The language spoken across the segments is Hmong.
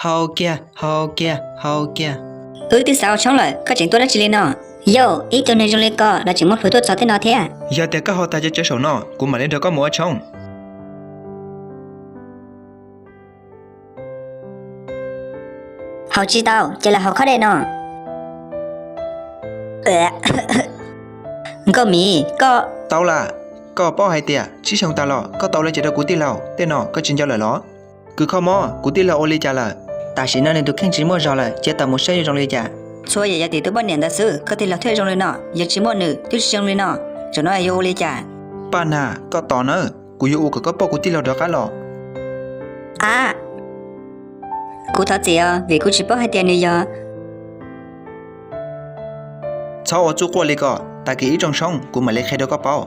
Hau kiag, hau kiag, hau kiag. Wb twb xav ua tshoob lawm, koj tseem tuaj dab tsi li no? Yauj, ib tug neeg zoo li koj los tseem muaj plhus tuaj txog tej no thiab. Yog tias koj hau tag cov cawv saum no, kuv mam li nrog koj mus ua tshoob. Haus tsis tau, ces los haus khob dej no. Nkauj Mim, koj... Tau lawm, koj paub hais tias tsib xyoo tas los koj tau ua li cas rau kuv tij laug, tej no koj tsis nco lawm los? Kws kho mob, kuv tij laug ua li cas lawm? Tam sim no nws tus kheej tsis muaj zog lawm, cia tawm mus saib yuav zoo li cas. Txhua yam yog tim tus poj niam ntawd xwb, koj tij laug thiaj zoo li no, yog tsis muaj nws twb tsis zoo li no. Zaum no yuav ua li cas? Paj Nag, koj tos nawb, kuv yuav ua kom koj pauj kuv tij laug rov qab los. Ab, kuv thov txim os, vim kuv tsis paub hais tias nws yog... Txhob ua txuj quaj li ko, tag kis wb rooj tshoob kuv mam li qhia rau koj paub.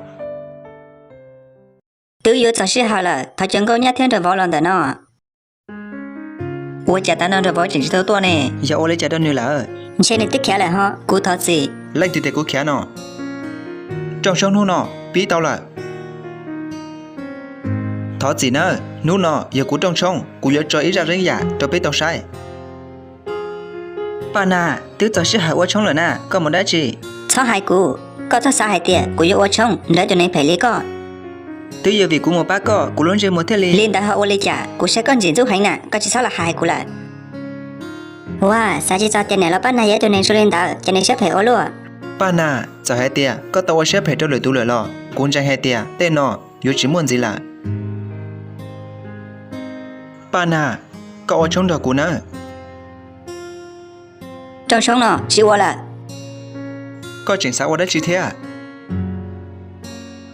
Twb yuav txog sij hawm lawm, thov cov nkauj nyab thiab nraug vauv los ntawm no. Ua cas tav no nraug vauv tseem tsis tau tuaj ne? Yog ua li cas rau nws lawm? Ntshe nws twb khiav lawm ho, kuv thov txim. Leej twg tias kuv khiav no? Rooj tshoob hnub no pib tau lawm. Thov txim nawb, hnub no yog kuv rooj tshoob, kuv yuav tso ib zaj zeeb yam rau peb tau saib. Paj Nag, twb txog sij hawm ua tshoob lawm na, koj mus dab tsi? Txhob hais kuv, koj txhob xav hais tias kuv yuav ua tshoob nrog tus neeg phem li koj. Twb yog vim kuv mus pab koj, kuv lub ntsej muag thiaj li... Li ntawd ho ua li cas? Kuv saib koj ntxim ntxub heev na, koj tsis txhob los hais hais kuv lawm. Ua, xav tsis txog tias niam laus Paj Nag yog ib tug neeg zoo li ntawd, ces nws siab phem ua luaj. Paj Nag, txawm hais tias koj tau ua siab phem rau lwm tus lawm los kuv ntseeg hais tias tej no yuav tsis muaj ntxiv lawm. Paj Nag, koj ua tshoob nrog kuv nawb. Rooj tshoob no tsis ua lawm. Koj tseem xav ua dab tsi thiab?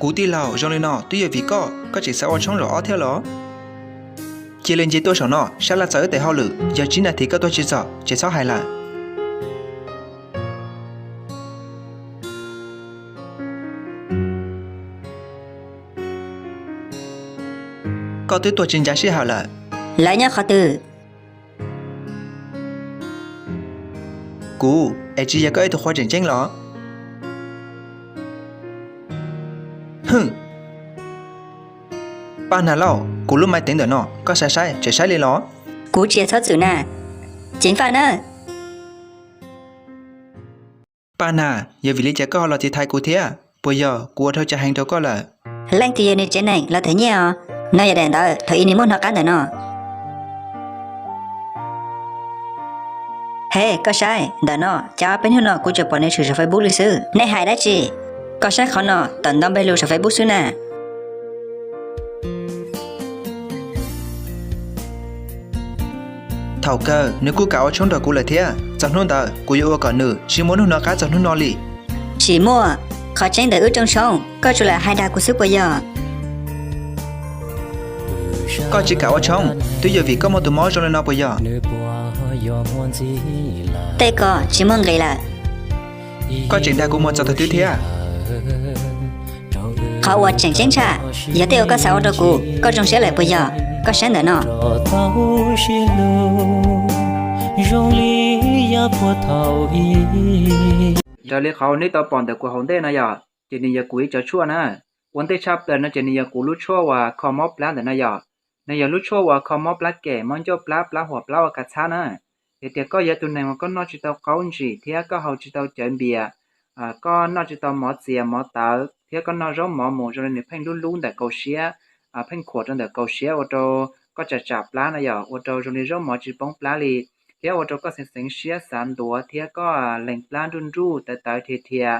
Kuv tij laug, zoo li no twb yog vim koj, koj tseem xav ua tshoob zaum ob thiab los? Cia li nce tuaj saum no, sab laj txaus wb tes hauj lwm, yog tsib nas this koj tuaj tsis txog ces txhob hais lawm. Koj twb tuaj tsis ncav sij hawm lawm. Lawv nyob qhov twg? Kuv, es tsis yog koj ib tug qhua tseem ceeb los? Hwm. Paj Nag Lauj, kuv lub maiv teev ntawm no, koj saib saib, tseem saib li los? Kuv tsis yog txhob txwm na. Ceev faj nawb. Paj Nag, yog vim li cas koj ho los tiv thaiv kuv thiab? Puas yog kuv ua dhau cai heev rau koj lawm? Leej twg yog nws tsev neeg los them nyiaj os? No yog daim ntawv thaum ub nws muab hnov qab ntawm no. He, koj saib ntawm no, cas ob peb hnub no kuv tsuas pom nws tshwm saum Facebook li xwb. Nej hais dab tsi? Koj saib qhov no, tawm ntau npej lus saum Facebook xwb na. Thaum kawg nws kuj kam ua tshoob nrog kuv lawm thiab. Txog hnub ntawd kuv yuav ua kom nws tsis muaj hnub hnov qab txog hnub no li. Tsis muaj, qhov tseeb ntawm wb rooj tshoob, koj tsuas lam hais dag kuv xwb puas yog? Koj tsis kam ua tshoob twb yog vim koj muaj tus mob zoo li no puas yog? Tej ko tsis muaj nqis lawm. Koj tseem dag kuv mus txog thaum twg thiab? Qhov uas tseem ceeb tshaj, yog tej uas koj xav ua rau kuv, koj zoo siab lawm puas yog? Koj saib ntawm no. Raws li qhov uas nej tau pom ntawm kuv hauv ntej no yog, ces nws yog kuv ib cov tshuaj na. Ua ntej tshaj plaws no ces nws yog kuv lub tshuaj uas kho mob plab ntawm no yog. Nws yog lub tshuaj uas kho mob plab kem, mob ncauj plab, plab huam, plab ua kav txhab na. Yog tias koj yog tus neeg uas koj noj tsis tau qaub ntsim thiab koj haus tsis tau cawv npias, koj noj tsis tau mov txias mov tawv thiab koj noj zaub mov mus zoo li nws pheej lub lub ntawm kaum siab, pheej khuam rau ntawm kaum siab ua rau koj tsam tsam plab no yog, ua rau zoo li zaub mov tsis poob plab li, thiab ua rau koj xeev xeev siab xav ntuav thiab koj lees plab nruj nruj tawv tawv dhia dhia,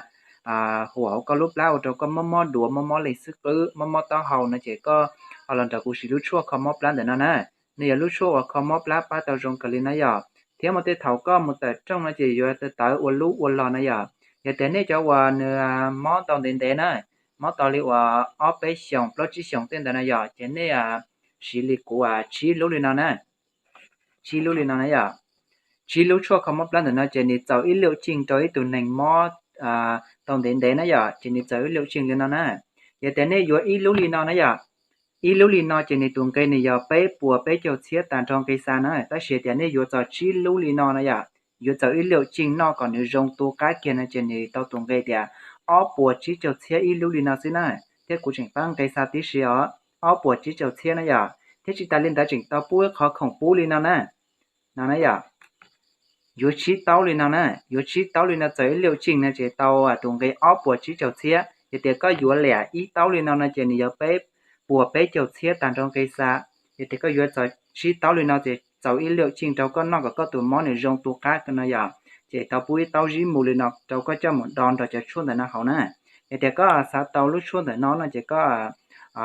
huam hauv koj lub plab ua rau koj mob mob duav, mob mob lees xwb qwb, mob mob taub hau no ces koj ho los nrog kuv siv lub tshuaj kho mob plab ntawm no na. Nws yog lub tshuaj uas kho mob plab pab tau zoo kawg li no yog. Thiab muaj tej thaum koj mus tawm rooj no ces yuav tawv tawv ua lub ua lo no yog. Yog tias nej cov uas nws mob tau ntev ntev na, mob tau li uas ob peb xyoos plaub tsib xyoos tej ntawd no yog, ces nej siv li kuv tsib lub li no na. Tsib lub li no na yog. Tsib lub tshuaj kho mob plab ntawm no ces nws txaus ib lub ceej rau ib tug neeg mob tau ntev ntev na yog, ces nws txaus ib lub ceej li no na. Yog tias nej yuav ib lub li no na yog, ib lub li no ces nws tus nqi nws yog peb puas peb caug txhiab tag nrho nqi xa na, tab sis tias nej yuav txog tsib lub li no na yog, yuav txaus ib lub ceej noj kom nws zoo tu qab kiag no ces nws tau tus nqi tias ob puas tsib caug txhiab ib lub li no xwb na. Thiab kuv tseem pab nqi xa tib si os, ob puas tsib caug txhiab na yog, thiab tsis tas li ntawd tseem tau pub ib qhov khoom pub li no na. no na yom. Yuav tsib taub li no na, yuav tsib taub li no txaus ib liam tseem no ces tau tus nqi ob puas tsib caug txhiab. Yog tias koj yuav liam ib taub li no no ces nws yog peb puas peb caug txhiab tag nrho nqi xa. Yog tias koj yuav txaus tsib taub li no ces txaus ib liam tseem rau koj noj kom koj tus mob nws zoo tu qab no yom, ces tau pub ib taub zib mus li no rau koj coj mus do nrog cov tshuaj ntawm no haus na. Yog tias koj xav tau lub tshuaj ntawm no no ces koj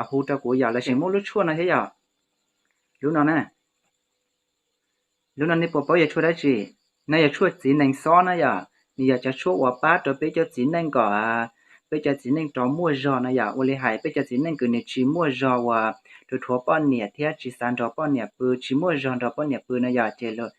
hu rau kuv yom, los sis muab lub tshuaj no thiab yom. Lub no na, lub no nej puas paub yog tshuaj dab tsi? No yog tshuaj txiv nees xob na yom. Nws yog cov tshuaj uas pab rau peb cov txiv neej kom peb cov txiv neej rov muaj zog no yom. Ua li hais peb cov txiv neej kws nws tsis muaj zog uas rhuav rhuav poj niam thiab tsis xav nrog poj niam pw, tsis muaj zog nrog poj niam pw no yom, ces los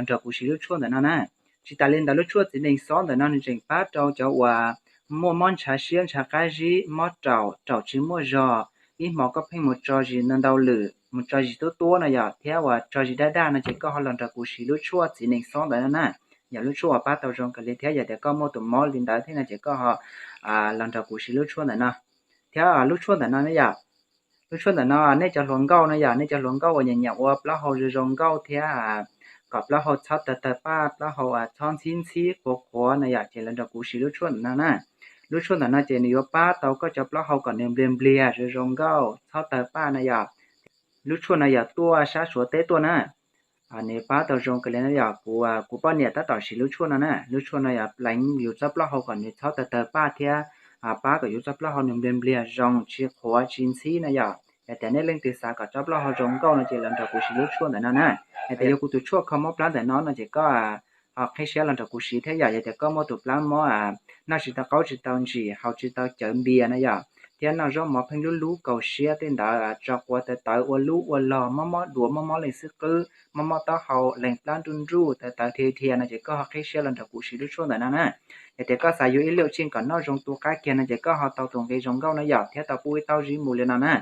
nrog kuv siv lub tshuaj ntawm no na. Tsis tas li ntawd lub tshuaj txiv nees xob ntawm no nws tseem pab rau cov uas muaj mob ntshav siab ntshav qab zib, mob raum, raum tsis muaj zog, ib hmo koj pheej mus tso zis ntau ntau lwm, mus tso zis tuab tuab no yom, thiab uas tso zis daj daj no ces koj ho los nrog kuv siv lub tshuaj txiv nees xob ntawm no na. Yog lub tshuaj uas pab tau zoo kawg li thiab yog tias koj muaj tus mob li ntawd thiab no ces koj ho los nrog kuv siv lub tshuaj ntawm no. Thiab lub tshuaj ntawm no na yom, lub tshuaj ntawm no nej cov hluas nkauj no yom, nej cov hluas nkauj uas nyiam nyiam ua plaub hau zoo zoo nkauj thiab kom plaub hau txhob tawg tawg paj, plaub hau txhob ntxhib ntxhib qhuav qhuav no yom, ces los nrog kuv siv lub tshuaj ntawm no na. Lub tshuaj ntawm no ces nws yuav pab tau koj cov plaub hau kom nws npliag npliag zoo zoo nkauj txhob tawg paj no yom. Lub tshuaj no yog tuaj sab Suav teb tuaj na. Nws pab tau zoo kawg li no yom. Kuv, kuv poj niam tab tom siv lub tshuaj no na. Lub tshuaj no yog pleev yus txoj plaub hau kom nws txhob tawg tawg paj thiab pab kom yus txoj plaub hau nws npliag npliag zoo tsis qhuav tsis ntxhib no yom. Yog tias nej leej twg xav kom txoj plaub hau zoo nkauj no ces los nrog kuv siv lub tshuaj ntawm no na. Yog tias yog kuv tus tshuaj kho mob plab ntawm no no ces koj ho qhib siab los nrog kuv siv thiab yom. Yog tias koj muaj tus plab mob noj tsis tau qaub tsis tau ntsim, haus tsis tau cawv npias no yom, thiab noj zaub mov pheej lub lub kaus siab tej ntawd, tso quav tawv tawv ua lub ua log, mob mob duav, mob mob leej xwb qwb, mob mob taub hau, leeg plab nruj nruj, tawv tawv dhia dhia no ces koj ho qhib siab los nrog kuv siv lub tshuaj ntawm no na. Yog tias koj xav yuav ib liam tseem kom noj zoo tu qab kiag no ces koj ho tau tus nqi zoo nkauj no yom, thiab tau pub ib taub zib mus li no na.